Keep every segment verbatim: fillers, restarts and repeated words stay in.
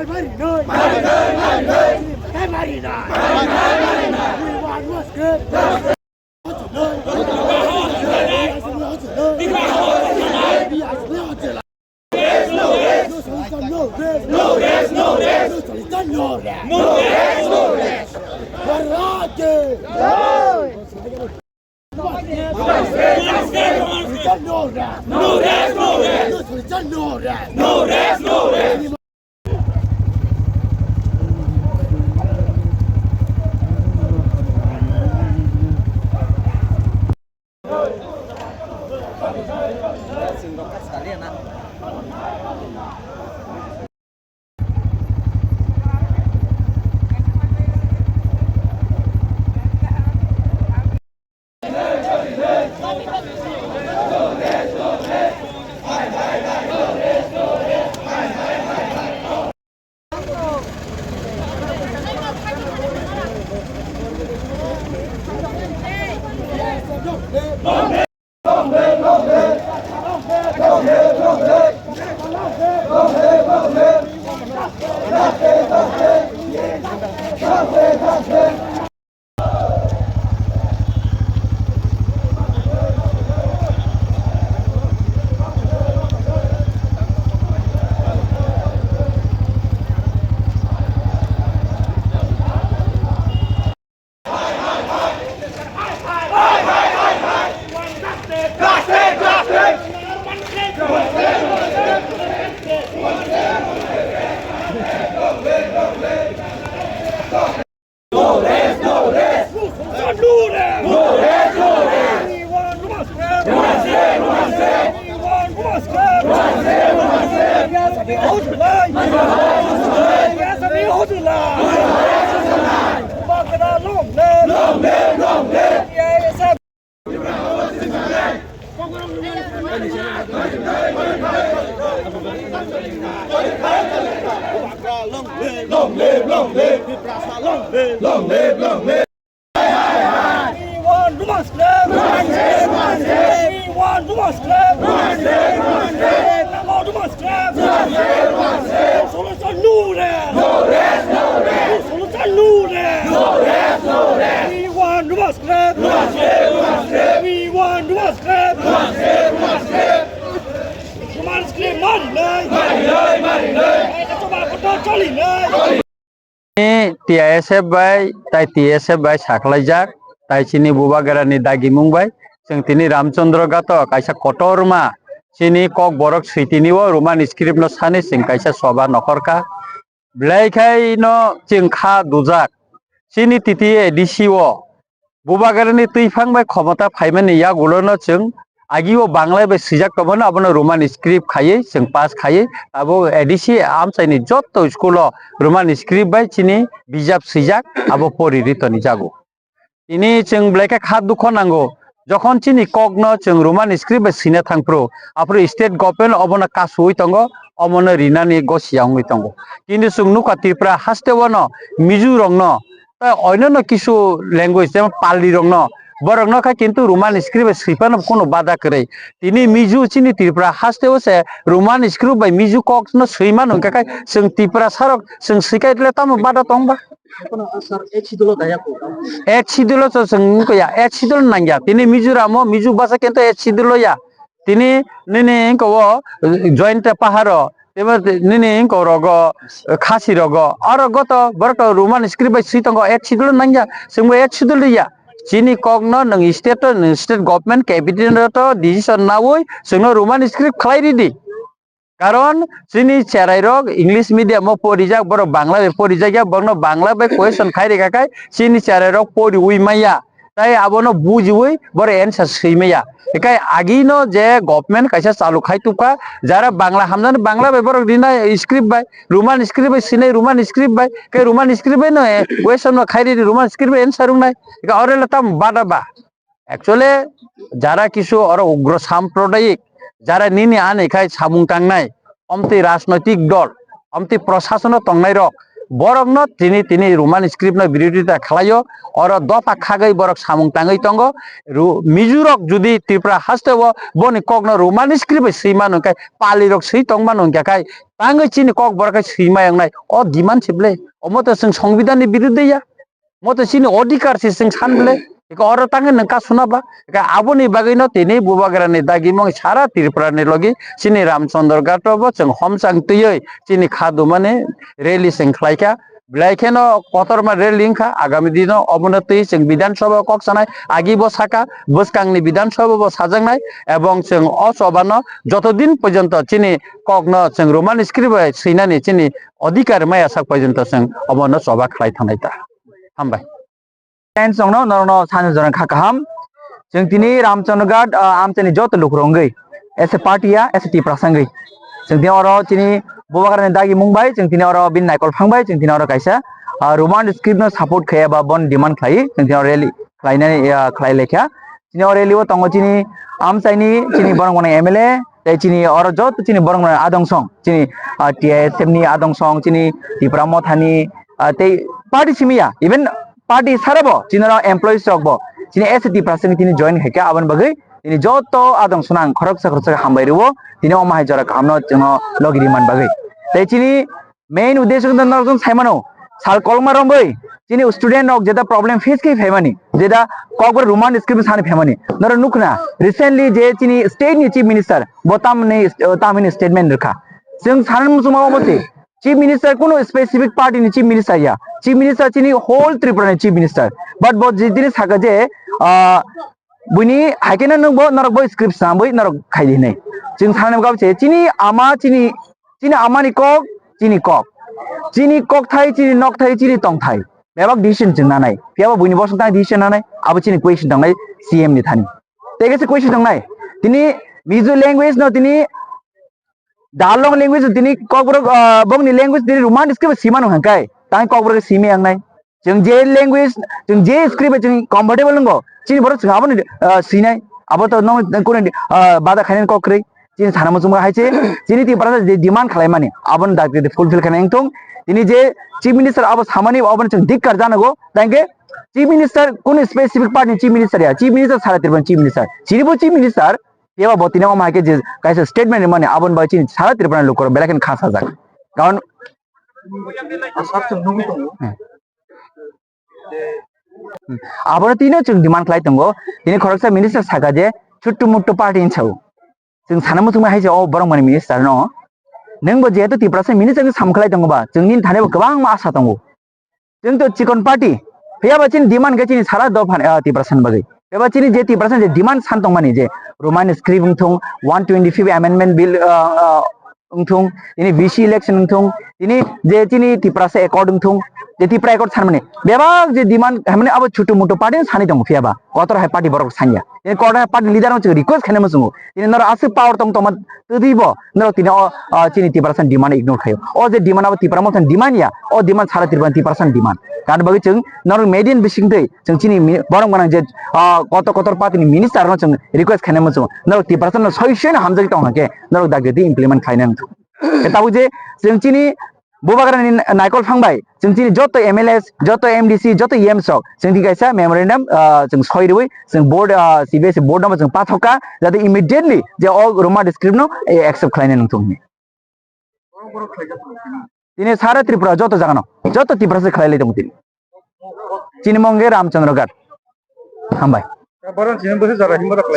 No rest, no rest. No rest, no rest. No rest, no rest. Long live, long live. Long live, long live. We want Ruman scrap! We want Ruman scrap! We want Ruman scrap! Solution no rest! No rest, no rest! Solution no rest! No rest, no rest! We want Ruman scrap! We want Ruman scrap! Ruman scrap! Mari nai! Mari nai, mari nai! Ai, kato ba, kato choli nai! T I S F bai tai T S F bai saklaijak, tai chini Bubagrani dagimung bai chwng tini Ramchandra Ghato kaisa kotorma chini Kokborok switini o Roman script no sani chwng kaisa soba nokhorkha. Belai khai no chwng kha dujak. Chini T T A D C o Bubagrani twiphang bai khomota phaimani yagulo no chwng agi o Bangla bai swijak tongmani, abono Roman script khaiwi chwng pass khaiwi abo A D C amchaini jotto school o Roman script bai chini bijap swijak abo pori ri toni jago. Tini chwng belai khe kha dukho nango, jokhon chini kokno chwng Roman script bai swina thangphru, aphuru state government obono kasuwi tongo, omono rinani gosiya wngwi tongo. Kintu chwng nukha Tripura haste o no Mizo rokno tei oinano kisu language, jemon Pali rokno, borokno kha kintu Roman script bai swi phano kunu bada kwrwi. Tini Mizo chini Tripura haste o se Roman script bai Mizo kokno swi mano, hwnkhe kai chwng Tiprasa rok chwng swi kai le tamo bada tong ba? Kono, sir, eighth schedule o daya ko. Eighth schedule o chwng wngkha ya, eighth schedule nangya. Tini Mizoram o Mizo basa kintu eighth schedule o ya. Tini nini wngkha o, eh, joint pahar o, tebo nini wngkha o rogo, eh, Khasi rogo. Oro goto borok to Roman script bai swi tongo, eighth schedule nangya, chwngbo eighth schedule ya. Chini kokno nwng state o, nwng state government cabinet o to decision naui chwngno Roman script khlai ridi. Karon chini cherai rok English medium o porijak, borok Bangla bai porijak ya, borokno Bangla bai question khai rikha khai chini cherai rok poriui maya. Tai abono bujiui borok answer swi maya. Ekai agino je government kaisa chalu khai tubkha, jara Bangla hamjani Bangla bai borok rina script bai, Roman script bai sinai Roman script bai, kai Roman script bai no, eh, question no khai ri Roman script bai answer wngnai. Ekai orelo tam bada ba. Actually, jara kisu oro ugro samprodayik, jara nini ani khai samung tangnai, omtwi rajnoitik dol, omtwi prosasono tongnai rok, borokno tini, tini Roman script no birodita khlaio, oro dopha khagwi borok samung tangwi tongo. Ru-, Mizo rok jodi Tripura haste o boni kokno Roman script bai swi mano hwnkhe, Pali rok swi tong mano hwnkhe khai, tangwi chini kok borok khai swi ma wngnai, o demand se ble, omo to chwng Songbidan ni birodhe ya. Mo to chini odhikar se chwng san ble. Eko oro tangwi nwng kasuna ba. Eka aboni bagwi no tini Bubagra ni dagi mung sara Tripura ni logi chini Ramchandra Ghat o bo chwng homchang twiwi chini kha dumani rally chwng khlai kha. Belai kheno kotorma rally wngkha. Agami dino obono twi chwng Bidhan Sabha o kok sanai. Agi bo saka, bwskang ni Bidhan Sabha bo sajaknai. Ebong chwng o choba no joto din porjonto chini kok no chwng Roman script bai swinani chini odhikar maya sak porjonto chwng obono choba khlai thangnai ta. Hambai. Thanks, chwngno norokno sani jorang kha kaham. Chwng tini Ramchandra Ghat, ah, amchaini joto lukurok wngwi, as a party ya, as a Tiprasa wngwi, chwng tini oro chini Bubagrani dagi mung bai, chwng tini oro bini naikol phang bai, chwng tini oro kaisa, ah, Roman script no support khe eba bon demand khlai, chwng tini oro rally khlainani, ah, khlai laikha. Chini o rally o tongo chini amchaini, chini borok mwnai M L A, tei chini oro joto chini borok mwnai adong song, chini, ah, T I S F ni adong song, chini Tipra Motha ni, ah, tei party simi ya, even party sara bo, chini oro employees rok bo, chini S T Prasing tini join khaikha, aboni bagwi tini joto adong song ang khoroksa khoroksa hambai rwo, tini omo hai jora kaham no chwngno logi rimani bagwi. Tei chini main uddesho khe norok chwng sai mano, sal kolokma romwi chini student rok jeta problem face khe phaimani, jeta kokborok Roman script sani phaimani. Norok nukna, recently je chini state ni chief minister, bo tamni, tamni statement rwkha. Chwng sanani muchungma omo se, chief minister kunu specific party ni chief minister ya, chief minister chini whole Tripura ni chief minister. But bo je tini saka je, ah, buini haikhe no nwng bo norok bo script swnamwi norok khai di hinwi. Chwng sanani bagwi se chini ama chini, chini amani kok, chini kok. Chini kokthai, chini nokthai, chini tongthai. Bebak decision chwng nanai. Phiya bo buini bosong tang decision nanai. Abo chini question tongnai C M ni thani. Tei kaisa question tongnai. Tini Mizo language no tini Darlong language tini kokborok, ah, bongni language tini Roman script sima nung hangkai. Tang kokborok simi angnai. Chwng je language, chwng je script bai chwng comfortable nungo, chini borok chwng abono, ah, sinai, abo to nong, nong kunu, ah, bada khainani kok kwrwi, chini sana muchungma hai se, chini Tiprasa je demand khlaimani, abono dakti fulfill khainai wngthung. Tini je chief minister abo samani, abono chwng dikkar janago, tangke chief minister kunu specific party ni chief minister ya, chief minister sara Tripura ni chief minister, chini bo chief minister, phiya bo tini omo hai khe je kaisa statement rimani, aboni bai chini sara Tripura ni lukurok belai kheno kha sajak. Karon Hmm. Hmm. Abono tino chwng demand khlai tongo. Tini khoroksa minister saka je chuttu muttu party hinwi sao. Chwng sana muchungma hai se o borok mani minister no. Nwng bo jehetu Tiprasa minister ni samkhlai tongo ba, chwng nini thani bo kwbangma asa tongo. Chwng to chikon party. Phiya ba chini demand khe chini sara dopha, ah, Tiprasa ni bagwi. Phiya ba chini je Tiprasa ni je demand san tongmani je Roman script wngthung, one twenty-fifth amendment bill, ah, ah, wngthung, tini V C election wngthung, tini je chini Tiprasa accord wngthung, je Tipra accord sanmani bebak je demand, hamani abo chutu mutu party ni sani tongo phiya ba, kotor hai party borok sanya. Tini kotor hai party leader no chwng request khainai muchungo. Tini norok aswk power tong tongma twtwi bo norok tini o, o chini Tiprasa ni demand ignore khaio. O je demand abo Tipra Motha ni demand ya, o demand sara Tripura ni Tiprasa ni demand. Karon bagwi chwng norok media ni bisingtwi chwng chini mi-, borok gwnang je, ah, kotor kotor party ni minister no chwng request khainai muchungo. Norok Tiprasa no soi soi no hamjagwi tong hwnkhe norok dakti implement khlainai wngthung. Khe tabuk je chwng chini Bubagra ni naikol phang bai chwng chini joto M L As, joto M D C, joto E M sok chwng di kaisa memorandum, ah, chwng soi rwi chwng board, ah, C B S E board no chwng pathok kha, jate immediately je o Roman script no, eh, accept khlainai wngthung hwnwi. Tini sara Tripura joto jaga no, joto Tiprasa khlai lai tongo tini. Chini mung khe Ramchandra Ghat. Hambai.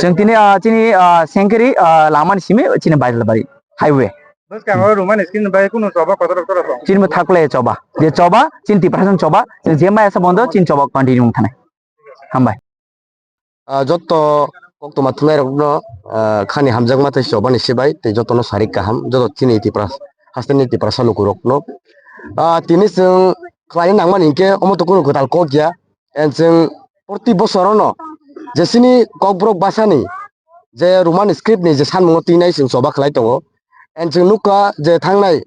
Chwng tini, ah, chini, ah, Sengkari, ah, lama ni simi chini Baidalbari highway. Chini bo thakle choba. Je choba, chini Tiprasa choba, chini je maya sa bondo, chini choba continue wng thanai. Hambai. Ah, joto koktwma thumnairokno, ah, khani hamjakma tei chobani sibai tei jotono sarik kaham, joto chini Tipra, hasteni Tiprasa lukurokno. Ah, tini chwng khlaina nangmani hinkhe omo to kunu kwtal kok ya. And chwng proti bosorono je chini kokborok bhasani je Roman script ni je sanmungo twinai chwng choba khlai tongo. And chwng nukha je thangnai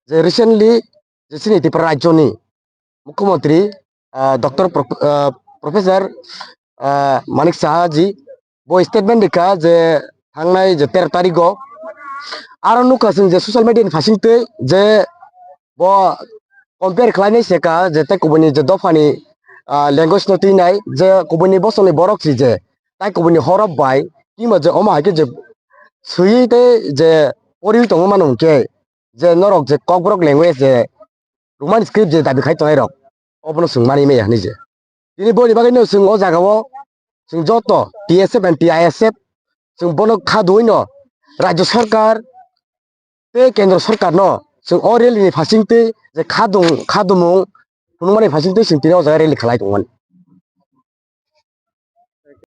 je recently je chini Tripura rajyoni Mukhyamantri, ah, Doctor Pro-, ah, Professor, ah, Manik Saha ji bo statement rikha je thangnai je tero tarigo aro nukha chwng je social media ni phasingtwi je bo compare khlainai se ka je tei kubuni je dophani, ah, language no twinai je kubuni bosongni borok si je tai kubuni horop bai timo je omo hai khe je swiwi tei je poriwi tongma mano hwnkhe je norok je Kokborok language je Roman script je dabi khai tongnai rok obono chwng mani maya hinwi je. Tini boni bagwi no chwng o jaga o chwng joto T S F and T I S F chwng bono kha duino Rajya Sarkar tei Kendra Sarkar no chwng o rally ni phasing twi je kha dung, kha dumung phunukmani phasing twi chwng tini o jaga rally khlai tongmani.